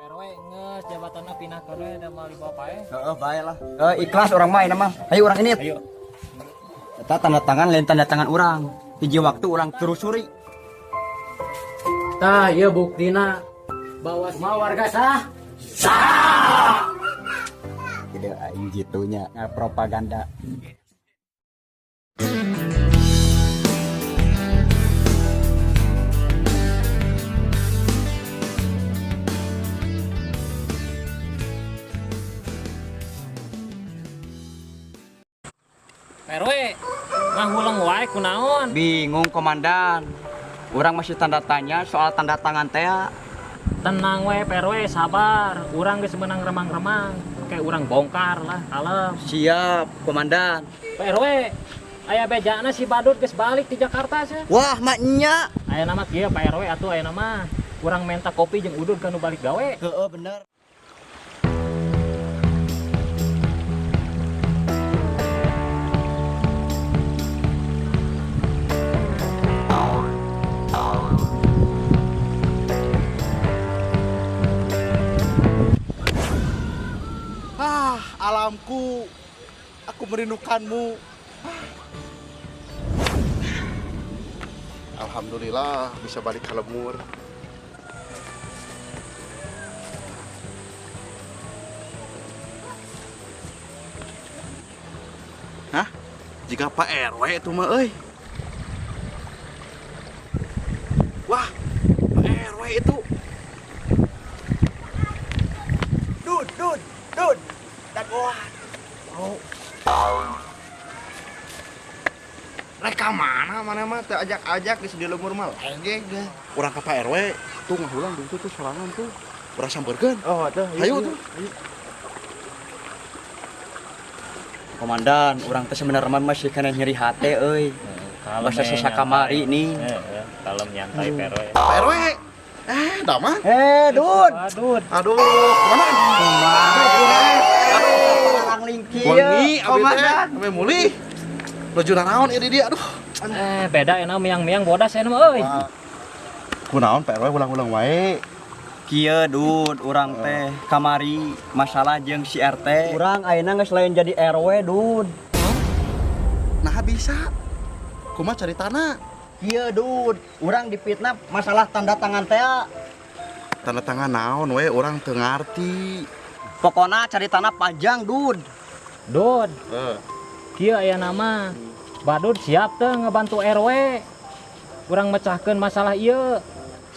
RW geus jabatanna pindah ke we da moal dibawa paeh. Heeh, bae lah. Ikhlas urang mah mah. Ayo urang ini. Ayo. Eta tanda tangan lain tanda tangan urang. Hiji waktu urang telusuri. Tah, ieu buktina bahwa semua warga sah. Sah. Tidak aing gitunya propaganda. RW, ngahuleng wae kunaon? Bingung komandan. Urang masih tanda tanya soal tanda tangan teh. Tenang we RW, sabar. Urang geus meunang remang-remang. Kayak urang bongkar lah, kalem. Siap, komandan. RW, aya bejana si Badut geus balik di Jakarta sih. Wah, maknya. Aya nama kieu Pak RW atuh aya nama. Urang menta kopi jeung udud kanu balik gawe. Heeh, bener. Ah, alamku, aku merindukanmu. Alhamdulillah bisa balik ke lemur. Hah? Jika Pak RW itu mah euy. Wah, Pak RW itu. Dud, dud, dud. Dagoan. Oh. Rek ka mana mana mah teu ajak-ajak geus di lemur mah lengge ge. Urang ka Pak RW tuh ngahulang tuh tuh sorangan tuh. Urang sampeurkeun. Oh, tuh. Hayu tuh. Komandan, urang teh sebenarnya masih kena nyeri hate euy. Bahasa sesa kamari nih. Kalem nyantai Pak RW. Pak RW. Damang. Dud. Dud. Aduh, kemana? Aduh, orang lingki. Wengi komandan. Ame mulih. Nuju nanaon ieu di dieu aduh. Beda enak miang-miang bodas enak euy. Kunaon Pak RW ulang-ulang wae. Kieu Dud, urang teh kamari masalah jeung si RT. Urang ayeuna geus lain jadi RW, Dud. Nah bisa. Kumaha caritana? Kieu Dud, urang dipitnah masalah tanda tangan teh. Tanda tangan naon we urang teu ngarti. Pokona caritana panjang, Dud. Dud. Kieu aya nama. Badud siap teu ngebantu RW. Urang mecahkeun masalah ieu.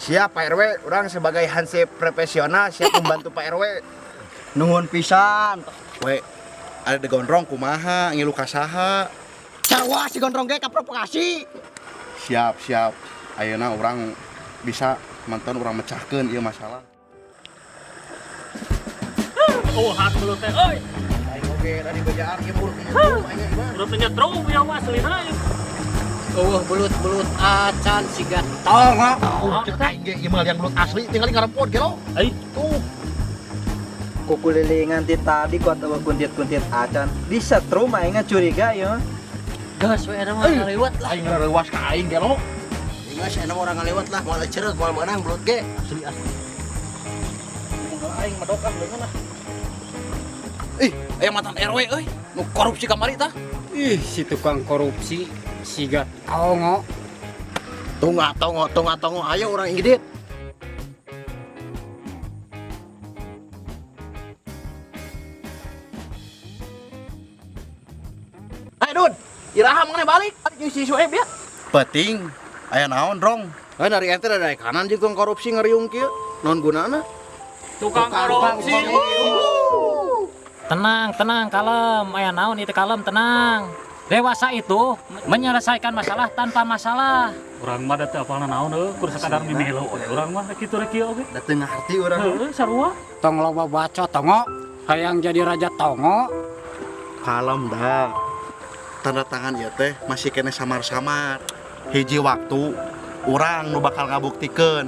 Siap Pak RW, orang sebagai hansip profesional siap membantu Pak RW. Nuhun pisan. We, ada de gondrong kumaha ngilu ka saha. Sarua si gondrong ge kaprovokasi. Siap, siap. Ayeuna urang bisa mantan urang mecahkeun ieu masalah. Oh, hak belut teh euy. Aing oge da dibejaan ieu buruk ieu aing mah. Belut teh nyetrum ieu mah aslina. Eueuh belut-belut acan siga tongo. Oh, cek aing ge ieu mah liang belut asli tinggal ngarempot gelo. Ai, tuh. Kukulilingan ti tadi kuat eueuh kuntit-kuntit acan. Disetrum aing curiga ieu. Geus we eta mah ngalewat lah. Aing ngareuwas ka aing gelo. Geus eta mah urang ngalewat lah, moal cereg moal meunang belut ge. Asli asli. Aing medok ah leungeun ah. Ih, aya mantan RW euy, nu korupsi kamari tah. Ih, si tukang korupsi siga tongo. Tunga tongo, tunga tongo, ayo urang ingidit. Ayo Dud, iraha maneh balik jeung si Sueb ya. Penting, aya naon rong? Dari ente dari kanan jeung tukang korupsi ngariung kieu. Naon gunana? Tukang korupsi. Tenang, tenang, kalem. Aya naon ieu teh kalem, tenang. Dewasa itu menyelesaikan masalah tanpa masalah. Urang mah da teu apalna naon euy, kudu sakadar mimelo we urang mah kitu rek kieu oge. Da teu ngarti urang. Heueuh, sarua. Tong loba baco tongo, hayang jadi raja tongo. Kalem dah. Tanda tangan ieu teh masih kene samar-samar. Hiji waktu urang nu bakal ngabuktikeun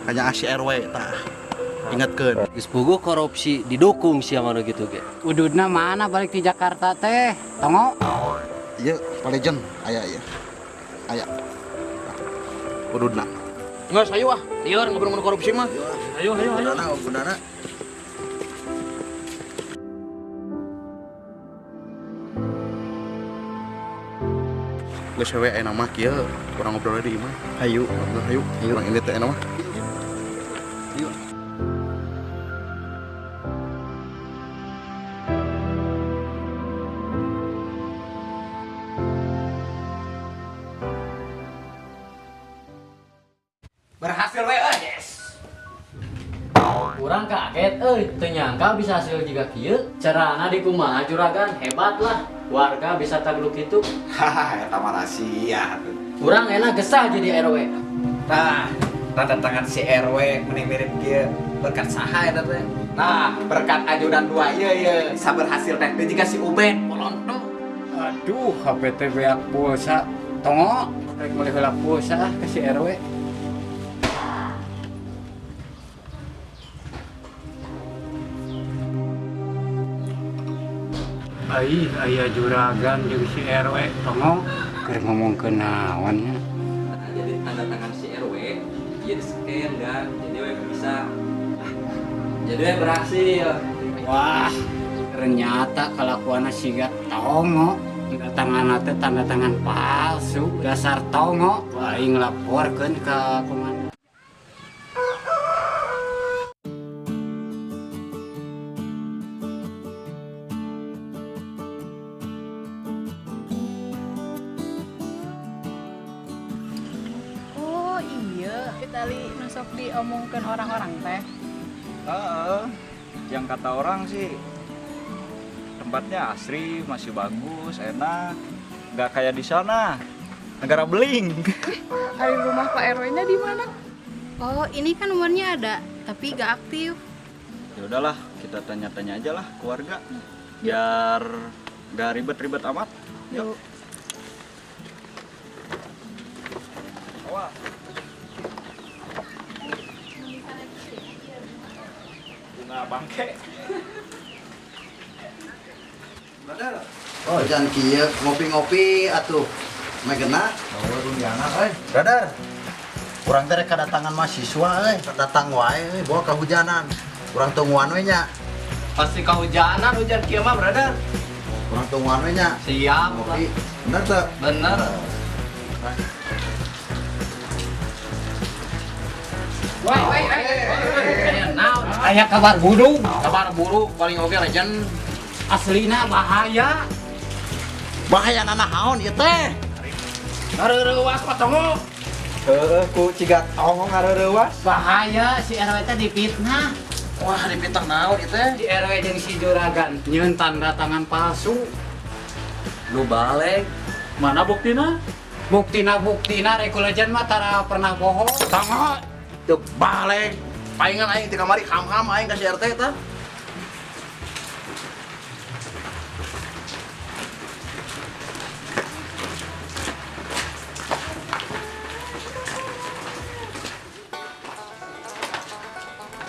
kanya si RW tah. Ingatkeun. Geus puguh korupsi didukung sia mah gitu ge. Ududna mana balik di Jakarta teh, tongo. Ieu Pak Legend aya ieu. Aya. Ududna. Geus ayo ah, lieur ngobrol korupsi mah. Ayo ayo ayo. Gunana, gunana. Geus we aya mah kieu, urang ngobrol di imah. Hayu. Ngobrol hayu. Urang ini teh aya mah. Yuk. Berhasil we euy. Yes. Urang kaget euy, teu nyangka bisa hasil jiga kieu. Carana di kumaha juragan, hebat lah. Warga bisa tagluk itu. Hahaha, eta mah rahasia atuh. Urang enak gesah jadi RW. Nah, tanda tangan si RW meni mirip kieu berkat saha eta teh. Nah, berkat ajudan dua ieu ieu bisa berhasil teh teu jiga si Ubed polonto. Aduh, HP teh beak pulsa. Tongo, rek meuli heula pulsa ah ke si RW. Ai, aya juragan jeung si RW tongo keur ngomongkeun naon nya. Jadi tanda tangan si RW ieu di-scan dan jadi we bisa. Jadi we berhasil. Wah, ternyata kelakuanna siga tongo. Tanda tangan teh tanda tangan palsu, dasar tongo. Wah, aing laporkeun ka komandan. Oh iya, tali nu sok diomongkeun orang-orang teh. Heeh. Yang kata orang sih tempatnya asri, masih bagus, enak. Nggak kayak di sana. Negara beling. Ari rumah Pak RW-nya di mana? Oh, ini kan nomornya ada, tapi gak aktif. Ya udahlah, kita tanya-tanya aja lah ke warga. Biar nggak ribet-ribet amat. Yuk. Awas. Bunga bangke. Brother. Oh, jangan kieu ngopi-ngopi atuh. Meh genah. Oh, dunjana euy. Brother. Urang teh rek kedatangan mahasiswa euy, datang wae euy bawa kehujanan. Urang tungguan we nya. Pasti kehujanan hujan kieu mah, brother. Urang tungguan we nya. Siap. Ngopi. Bener teu? Bener. Woi, woi, woi. Naon? Aya kabar buruk. Kabar buruk paling oge legend. Aslina bahaya. Bahaya nanaon ieu teh? Ngareurewas Pak Tongo. Heeh, ku ciga tongo ngareurewas. Bahaya si RW teh dipitnah. Wah, dipitnah naon ieu teh? Si RW jeung si juragan nyieun tanda tangan palsu. Nu balik. Mana buktina? Buktina rek mah tara pernah bohong. Tongo. Teu balik. Palingan aing ti kamari ham-ham aing ka si RT tah.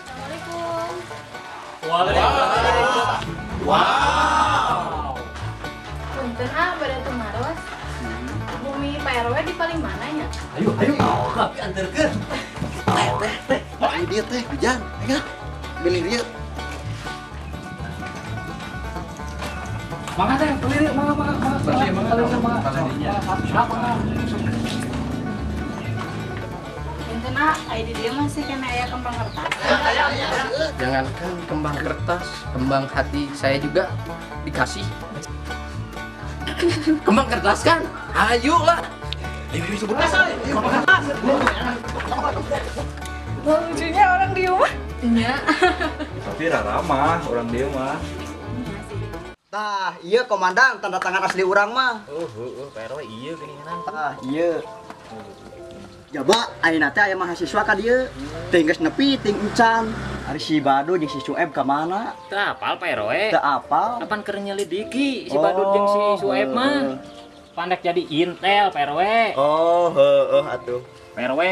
Assalamualaikum. Waalaikumsalam. Wow. Punten ah, bade tumaros. Bumi Pak RW di paling mana nya? Ayo, ayo. Tapi anterkeun. Teh, teh, teh. Ayo dia teh, hujan. Ayo. Bilih dia. Mangga teh, beli mangga mangga mangga. Mangga mangga. Punten ah, ai di dieu masih kena aya kembang kertas. Jangankan kembang kertas, kembang hati saya juga dikasih. Kembang kertas kan? Ayo lah. Ayo, ayo, sebut. Kembang kertas. Lucunya orang di rumah. Iya. Tapi ramah orang dia mah. Tah, iya komandan tanda tangan asli urang mah. Oh, heeh, Pak RW ieu geuningan. Tah, iya. Jaba ayeuna teh aya mahasiswa ka dieu. Teu geus nepi ting encan. Ari si Badu jeung si Sueb ka mana? Teu apal Pak RW. Teu apal. Kapan keur nyelidiki si Badut jeung si Sueb mah. Pandek jadi intel Pak RW. Oh, heeh atuh. Pak RW,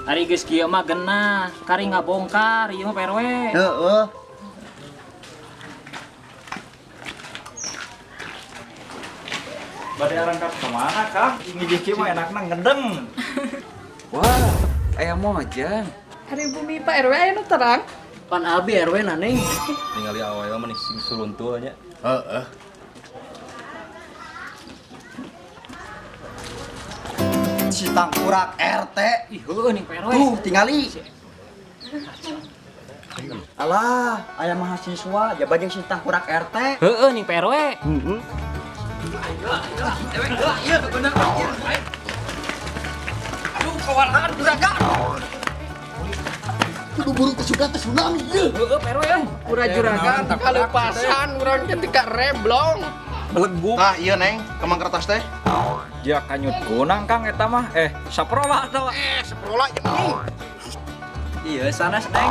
ari geus kieu mah genah, kari ngabongkar ieu mah Pak RW. Heeh. Bade arangkat kemana, Kang? Ngijih kieu mah enakna ngedeng. Wah, aya mojang. Ari bumi Pak RW aya nu terang. Pan abi RW na ning. Ningali awewe mah sing suruntul nya. Heeh. Si tangkurak RT. Ih, heueuh ning Pak RW. Tuh, tingali. Alah, aya mahasiswa jaba jeung si tangkurak RT. Heueuh ning Pak RW. Heeh. Aduh, kewalahan juragan. Kudu buru ke suka tsunami ieu. Heueuh Pak RW euy. Urang juragan kalepasan urang teh tika reblong. Beleguk. Tah ieu Neng, kembang kertas teh. Ya kanyut kunang Kang eta mah. Saprola atawa. Saprola jeung ini. Iya, sanes Neng.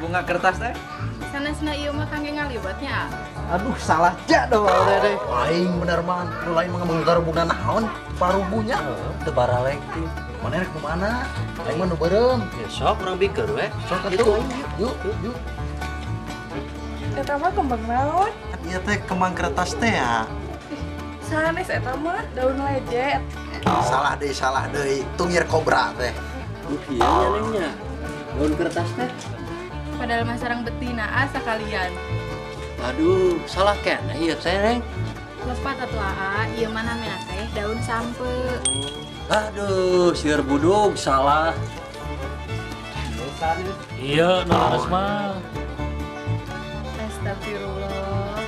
Bunga kertas teh. Sanesna ieu mah kangge ngaliwatnya. Aduh, salah ja doh teh. Aing bener man, nu lain mah ngabungkar naon parugunya. Teu baralek teh. Mana rek mana? Aing mah nu beureum. Ya sok urang bikeun we. Sok atuh. Yuk, yuk. Eta mah kembang naon? Ieu teh kembang kertas teh ya. Sanes eta mah daun lejet. Salah deui, tungir kobra teh. Nu kieu nya Neng nya. Daun kertas teh. Padahal mah sareng betina ah sakalian. Aduh, salah keneh ieu teh Neng. Lepat atuh aa, ieu mah namina teh daun sampe. Aduh, sieur budug salah. Iya, nu leres mah. Astagfirullah.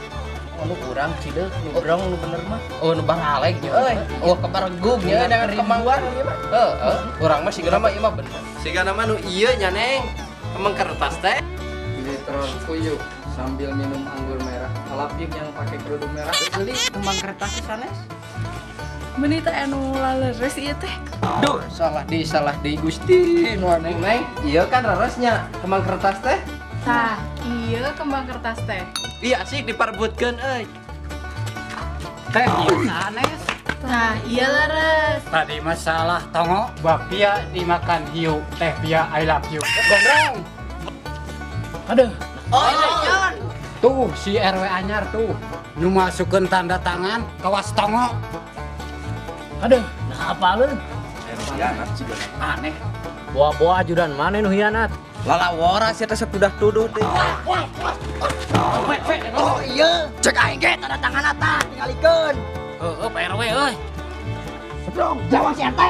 Nu kurang sih deh, nu brong nu bener mah. Oh, nu baralek nya euy. Oh, keparegug nya dengan kembang war ieu mah. Heeh, urang mah sigana mah ieu mah bener. Sigana mah nu ieu nya Neng. Kembang kertas teh. Sinetron kuyup sambil minum anggur merah. Kalapik yang pakai kerudung merah. Beli kembang kertas sanes. Meuni teh anu laleres ieu teh. Duh, salah deui Gusti nu aneh Neng. Ieu kan leresnya kembang kertas teh. Tah, ieu kembang kertas teh. Iya asik diperebutkeun euy. Teh ieu sanes. Tah, ieu leres. Tadi masalah tongo, bakpia dimakan hiu, teh pia I love you. Gondrong. Aduh. Oh, iya. Tuh si RW anyar tuh. Nu masukkeun tanda tangan kawas tongo. Aduh, nah apa lu? Hianat sih aneh. Boa-boa ajudan mana nu hianat? Lalawora sia teh sudah tuduh teh. Oh iya, cek aing ge tanda tangan eta tingalikeun. Heueuh Pak RW euy. Sebrong, jawab si RT.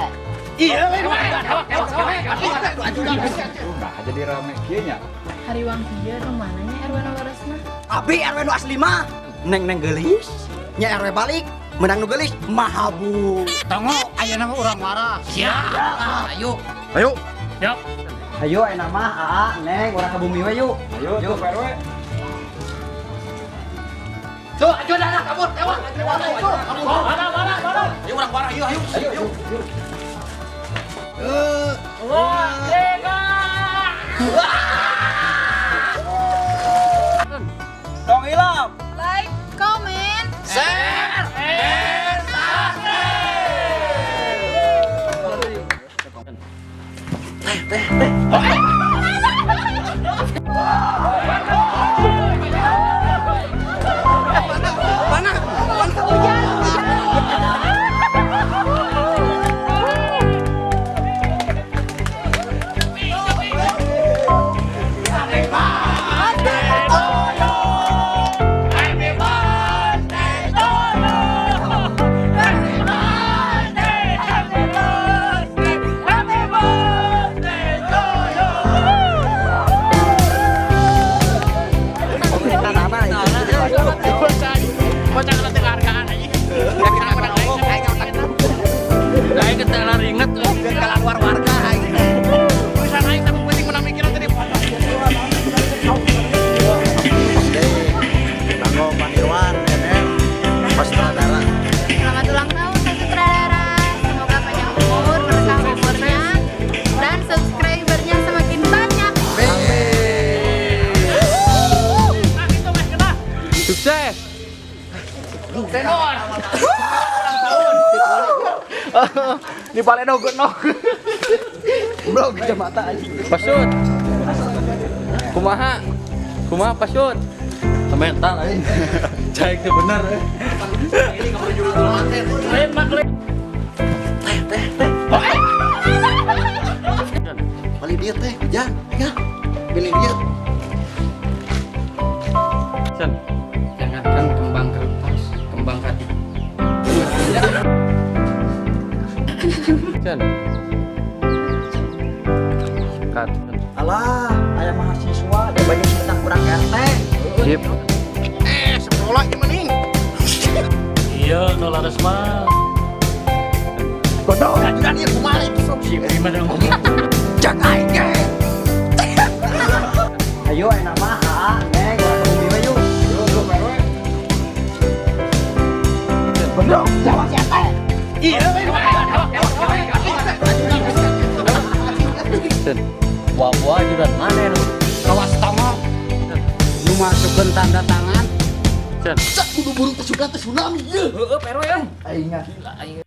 Iya, Nah, jadi rame kieu nya. Hariwang kieu nu mana nya RW nu leresna? Abi RW nu asli mah. Neng-neng geulis, nya RW balik, menang nu geulis mahabu. Tongo ayeuna mah urang marah. Siap. Ayo. Ayo. Siap. Ayo enak mah aa Neng urang ka bumi we yuk. Ayo tuh Pak RW. Tuh, ajudan anak kabur, tewak. Mana mana mana. Ayo urang warah, ayo ayo. Ayo. Wah, tiga. Tong hilap. Like, comment, share, and subscribe. Teh, teh, teh. Mana? Mana? Sukses. Di paledog nog. Blog kacamata anjing. Pasut. Kumaha? Kumaha pasut? Mental aing. Cai itu bener. Teh teh teh. Balik dia teh, hujan. Ya. Pilih dia. Sen. Jangankan kembang kertas, kembang hati. Cen. Cut. Alah, aya mahasiswa banyak tentang kurang RT. Sip. Eh, sekolah gimana nih? Iya, nu laras mah. Godong ajudan ieu kumaha itu sok. Si Prima dong. Jangan aing ge. Ayo enak mah, ah, neng, urang ke bumi we yuk. Yuk, yuk, Pak RW. Godong, jawab si RT. Iya, Cen. Wah, wah ajudan mana nu? Kawas tongo. Nu masukkeun tanda tangan. Cen. Cak kudu buru teh sugan teh tsunami ye. Heeh, Pak RW euy. Aing Gila aing.